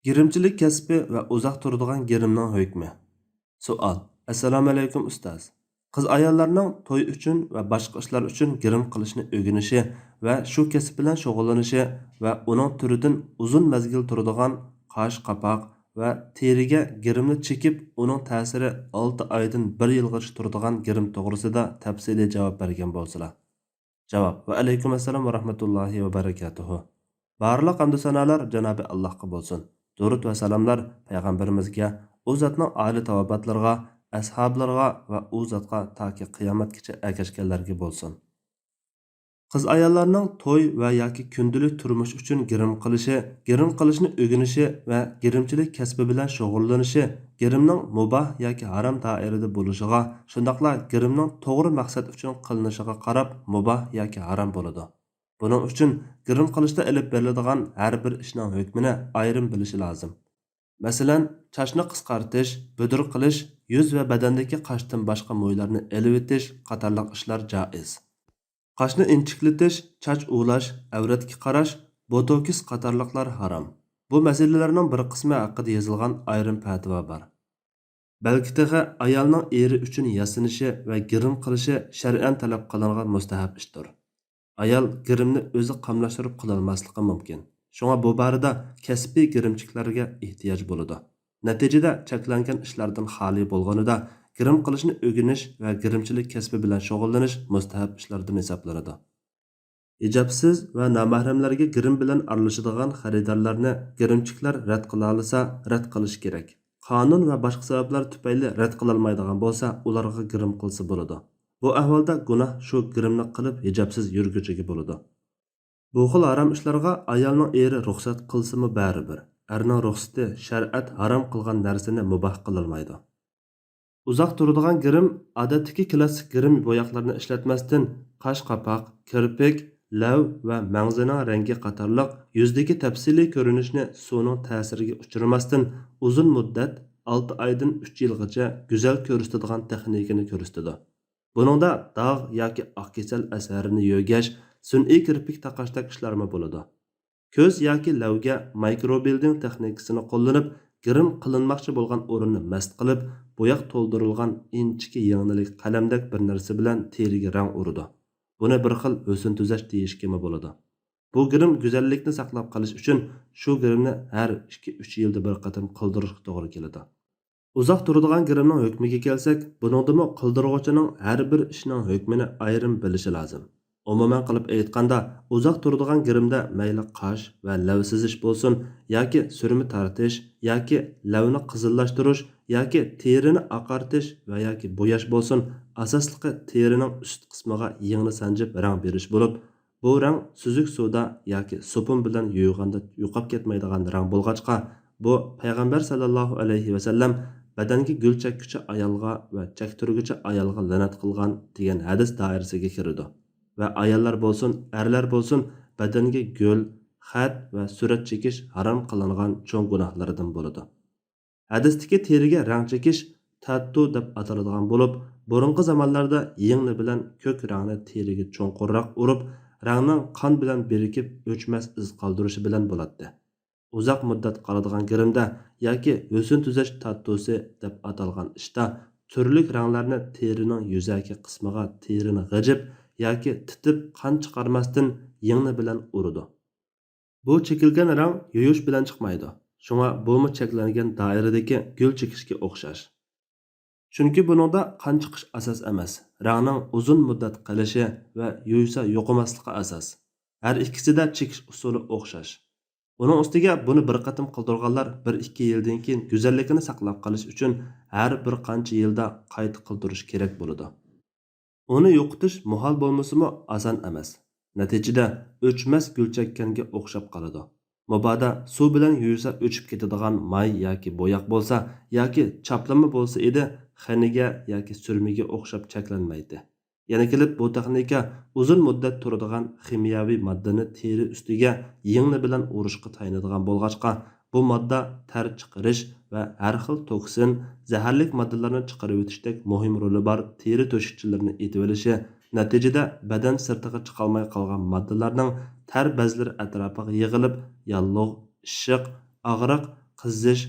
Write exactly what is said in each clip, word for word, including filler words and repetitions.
گىرىمچىلىك كەسپى ۋە ئۇزاق تۇرىدىغان گىرىمنىڭ ھۆكمى. سوئال. ئەسسالامۇئەلەيكۇم ئۇستاز. قىز ئاياللارنىڭ توي ئۈچۈن ۋە باشقا ئىشلار ئۈچۈن گىرىم قىلىشنى ئۆگىنىشى ۋە شۇ كەسىپ بىلەن شۇغۇللىنىشى ۋە ئۇنىڭ تۈرىدىن ئۇزۇن مەزگىل تۇرىدىغان قاش قاپاق ۋە تېرىگە گىرىمنى چېكىپ، ئۇنىڭ تەسىرى ئالتە ئايدىن بىر يىلغىچە تۇرىدىغان گىرىم توغرىسىدا تەپسىلىي جاۋاب بەرگەن بولسىلا. جاۋاب. ۋەئەلەيكۇم ئەسسالام ۋە رەھمەتۇللاھى ۋە بەرىكاتۇھۇ. بارلىق ھەمدۇ سانالار جانابى ئاللاھقا بولسۇن. دۇرۇت ۋە سالاملار پەيغەمبىرىمىزگە، ئۇ زاتنىڭ ئالىي تاۋابىئاتلىرىغا، ئەسھابلىرىغا ۋە ئۇ زاتقا تاكى قىيامەتكىچە ئەگەشكەنلەرگە بولسۇن. قىز ئاياللارنىڭ توي ۋە ياكى كۈندىلىك تۇرمۇش ئۈچۈن گىرىم قىلىشى، گىرىم قىلىشنى ئۆگىنىشى ۋە گىرىمچىلىك كەسپى بىلەن شۇغۇللىنىشى گىرىمنىڭ مۇباھ ياكى ھارام دائىرىدە بولۇشىغا، شۇنداقلا گىرىمنىڭ توغرا مەقسەت ئۈچۈن قىلىنىشىغا قاراپ مۇباھ ياكى ھارام بولىدۇ. بۇنىڭ ئۈچۈن گىرىم قىلىشتا ئېلىپ بېرىلىدىغان ھەر بىر ئىشنىڭ ھۆكمىنى ئايرىم بىلىشى لازىم. مەسىلەن، چاچنى قىسقارتىش، بۈدۈر قىلىش، يۈز ۋە بەدەندىكى قاشتىن باشقا مويلارنى ئېلىۋېتىش قاتارلىق ئىشلار جائىز. قاشنى ئىنچىكلىتىش، چاچ ئۇۋىلاش، ئەۋرەتكە قاراش، بوتوكس قاتارلىقلار ھارام. بۇ مەسىلىلەرنىڭ بىر قىسمى ھەققىدە يېزىلغان ئايرىم پەتىۋا بار. بەلكى تېخى ئايالنىڭ ئېرى ئۈچۈن ياسىنىشى ۋە گىرىم قىلىشى شەرئەن تەلەپ قىلىنغان مۇستەھەپ ئىشتۇر. ئايال گىرىمنى ئۆزى قاملاشتۇرۇپ قىلالماسلىقى مۇمكىن. شۇڭا بۇ بارىدە كەسپىي گىرىمچىلەرگە ئېھتىياج بولىدۇ. نەتىجىدە، چەكلەنگەن ئىشلاردىن خالىي بولغىنىدا، گىرىم قىلىشنى ئۆگىنىش ۋە گىرىمچىلىك كەسپى بىلەن شۇغۇللىنىش مۇستەھەپ ئىشلاردىن ھېسابلىنىدۇ. ھىجابسىز ۋە نامەھرەملەرگە گىرىم بىلەن ئارىلىشىدىغان خېرىدارلارنى گىرىمچىكلەر رەت قىلالىسا، رەت قىلىش كېرەك. قانۇن ۋە باشقا سەۋەبلەر تۈپەيلى رەت قىلالمايدىغان بولسا، ئۇلارغا گىرىم قىلسا بولىدۇ. بۇ ئەھۋالدا گۇناھ شۇ گىرىمنى قىلىپ ھىجابسىز يۈرگۈچىگە بولىدۇ. بۇ خىل ھارام ئىشلارغا ئايالنىڭ ئېرى رۇخسەت قىلسىمۇ بەرىبىر، ئەرنىڭ رۇخسىتى شەرىئەت ھارام قىلغان نەرسىنى مۇباھ قىلالمايدۇ. ئۇزاق تۇرىدىغان گىرىم ئادەتتىكى كىلاسسىك گىرىم بوياقلىرىنى ئىشلەتمەستىن، قاش قاپاق، كىرپىك، لەۋ ۋە مەڭزىنىڭ رەڭگى قاتارلىق يۈزدىكى تەپسىلىي كۆرۈنۈشنى سۇنىڭ تەسىرىگە ئۇچرىماستىن، ئۇزۇن مۇددەت، ئالتە ئايدىن ئۈچ يىلغىچە گۈزەل كۆرسىتىدىغان تېخنىكىنى كۆرسىتىدۇ. بۇنىڭدا داغ ياكى ئاق كېسەل ئەسەرىنى يۆگەش، سۈنئىي كىرپىك تاقاشتەك ئىشلارمۇ بولىدۇ. كۆز ياكى لەۋگە مايكروبىلدىڭ تېخنىكىسىنى قوللىنىپ، گىرىم قىلىنماقچى بولغان ئورۇننى مەست قىلىپ، بوياق تولدۇرۇلغان ئىنچىكە يىڭنىلىك قەلەمدەك بىر نەرسە بىلەن تېرىگە رەڭ ئۇرىدۇ. بۇنى بىر خىل ھۆسن تۈزەش دېيىشكىمۇ بولىدۇ. بۇ گىرىم گۈزەللىكنى ساقلاپ قېلىش ئۈچۈن شۇ گىرىمنى ھەر ئىككى، ئۈچ يىلدا بىر قېتىم قىلدۇرۇشقا توغرا كېلىدۇ. ئۇزاق تۇرىدىغان گىرىمنىڭ ھۆكمىگە كەلسەك، بۇنىڭدىمۇ قىلدۇرغۇچىنىڭ ھەر بىر ئىشنىڭ ھۆكمىنى ئايرىم بىلىشى لازىم. ئومۇمەن قىلىپ ئېيتقاندا، ئۇزاق تۇرىدىغان گىرىمدە مەيلى قاش ۋە لەۋ سىزىش بولسۇن، ياكى سۈرمە تارتىش، ياكى لەۋنى قىزىللاشتۇرۇش، ياكى تېرىنى ئاقارتىش ۋە ياكى بوياش بولسۇن، ئاساسلىقى تېرىنىڭ ئۈست قىسمىغا يىڭنە سانجىپ رەڭ بېرىش بولۇپ، بۇ رەڭ سۈزۈك سۇدا ياكى سوپۇن بىلەن يۇيغاندا يوقاپ كەتمەيدىغان رەڭ بولغاچقا، بۇ پەيغەمبەر سەللەللاھۇ ئەلەيھى ۋەسەللەم بەدەنگە گۈل چەككۈچى ئايالغا ۋە چەكتۈرگۈچى ئايالغا لەنەت قىلغان دېگەن ھەدىس دائىرىسىگە كىرىدۇ. ۋە ئاياللار بولسۇن، ئەرلەر بولسۇن، بەدەنگە گۈل، خەت ۋە سۈرەت چېكىش ھارام قىلىنغان چوڭ گۇناھلاردىن بولىدۇ. ھەدىستىكى تېرىگە رەڭ چېكىش تاتتۇ دەپ ئاتىلىدىغان بولۇپ، بۇرۇنقى زامانلاردا يىڭنە بىلەن كۆك رەڭنى تېرىگە چوڭقۇرراق ئۇرۇپ، رەڭنىڭ قان بىلەن بىرىكىپ ئۆچمەس ئىز قالدۇرۇشى بىلەن بولاتتى. ئۇزاق مۇددەت قالىدىغان گىرىمدە ياكى ھۆسن تۈزەش تاتتۇسى دەپ ئاتالغان ئىشتا تۈرلۈك رەڭلەرنى تېرىنىڭ يۈزەكى قىسمىغا تېرىنى غىجىپ ياكى تىتىپ قان چىقارماستىن يىڭنە بىلەن ئۇرىدۇ. بۇ چېكىلگەن رەڭ يۇيۇش بىلەن چىقمايدۇ. شۇڭا بۇمۇ چەكلەنگەن دائىرىدىكى گۈل چېكىشكە ئوخشاش. چۈنكى بۇنىڭدا قان چىقىش ئاساس ئەمەس، رەڭنىڭ ئۇزۇن مۇددەت قېلىشى ۋە يۇيسا يوقىماسلىقى ئاساس. ھەر ئىككىسىدە چېكىش ئۇسۇلى ئوخشاش. ئۇنىڭ ئۈستىگە بۇنى بىر قېتىم قىلدۇرغانلار بىر ئىككى يىلدىن كېيىن گۈزەللىكىنى ساقلاپ قېلىش ئۈچۈن ھەر بىر قانچە يىلدا قايتا قىلدۇرۇش كېرەك بولىدۇ. ئۇنى يوقىتىش مۇھال بولمىسىمۇ ئاسان ئەمەس. نەتىجىدە ئۆچمەس گۈل چەككەنگە ئوخشاپ قالىدۇ. مۇبادا سۇ بىلەن يۇيسا ئۆچۈپ كېتىدىغان ماي ياكى بوياق بولسا ياكى چاپلىما بولسا ئىدى، خېنىگە ياكى سۈرمىگە ئوخشاپ چەكلەنمەيتتى. يەنە كېلىپ بۇ تېخنىكا ئۇزۇن مۇددەت تۇرىدىغان خىمىيەۋى ماددىنى تېرە ئۈستىگە يىڭنە بىلەن ئۇرۇشقا تايىنىدىغان بولغاچقا، بۇ ماددا تەر چىقىرىش ۋە ھەر خىل توكسىن، زەھەرلىك ماددىلارنى چىقىرىۋېتىشتەك مۇھىم رولى بار تېرە تۆشۈكچىلىرىنى ئېتىۋېلىشى، نەتىجىدە بەدەن سىرتىغا چىقالماي قالغان ماددىلارنىڭ تەر بەزلىرى ئەتراپىغا يىغىلىپ، ياللۇغ، ئىششىق، ئاغرىق، قىزىش،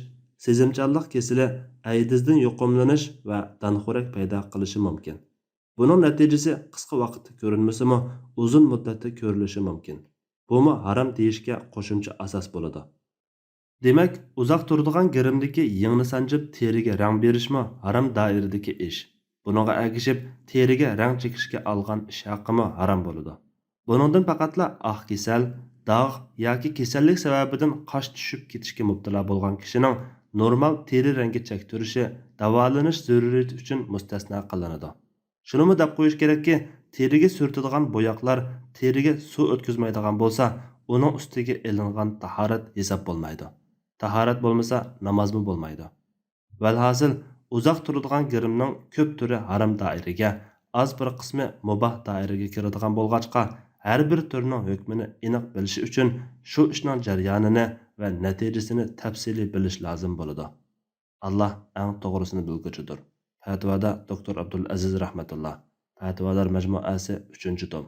سېزىمچانلىق كېسىلى، ئەيدىزدىن يۇقۇملىنىش ۋە دانخورەك پەيدا قىلىشى مۇمكىن. بۇنىڭ نەتىجىسى قىسقا ۋاقىتتا كۆرۈنمىسىمۇ، ئۇزۇن مۇددەتتە كۆرۈلۈشى مۇمكىن. بۇمۇ ھارام دېيىشكە قوشۇمچە ئاساس بولىدۇ. دېمەك، ئۇزاق تۇرىدىغان گىرىمدىكى يىڭنە سانجىپ تېرىگە رەڭ بېرىشمۇ ھارام دائىرىدىكى ئىش. بۇنىڭغا ئەگىشىپ، تېرىگە رەڭ چېكىشكە ئالغان ئىش ھەققىمۇ ھارام بولىدۇ. بۇنىڭدىن پەقەتلا ئاق كېسەل، داغ ياكى كېسەللىك سەۋەبىدىن قاش چۈشۈپ كېتىشكە مۇپتىلا بولغان كىشىنىڭ نورمال تېرە رەڭگى چەكتۈرۈشى داۋالىنىش زۆرۈرىيىتى ئۈچۈن مۇستەسنا قىلىنىدۇ. شۇنىمۇ دەپ قويۇش كېرەككى، تېرىگە سۈرتىدىغان بوياقلار تېرىگە سۇ ئۆتكۈزمەيدىغان بولسا، ئۇنىڭ ئۈستىگە ئېلىنغان تاھارەت ھېساب بولمايدۇ. تاھارەت بولمىسا، نامازمۇ بولمايدۇ. ۋەلھاسىل، ئۇزاق تۇرىدىغان گىرىمنىڭ كۆپ تۈرى ھارام دائىرىگە، ئاز بىر قىسمى مۇباھ دائىرىگە كىرىدىغان بولغاچقا، ھەر بىر تۈرنىڭ ھۆكمىنى ئېنىق بىلىشى ئۈچۈن شۇ ئىشنىڭ جەريانىنى ۋە نەتىجىسىنى تەپسىلىي بىلىش لازىم بولىدۇ. ئاللا ئەڭ توغرىسىنى بىلگۈچىدۇر. پەتىۋادا دوكتور ئابدۇلئەزىز رەھمەتۇللا. پەتىۋالار مەجمۇئەسى، ئۈچىنچى توم.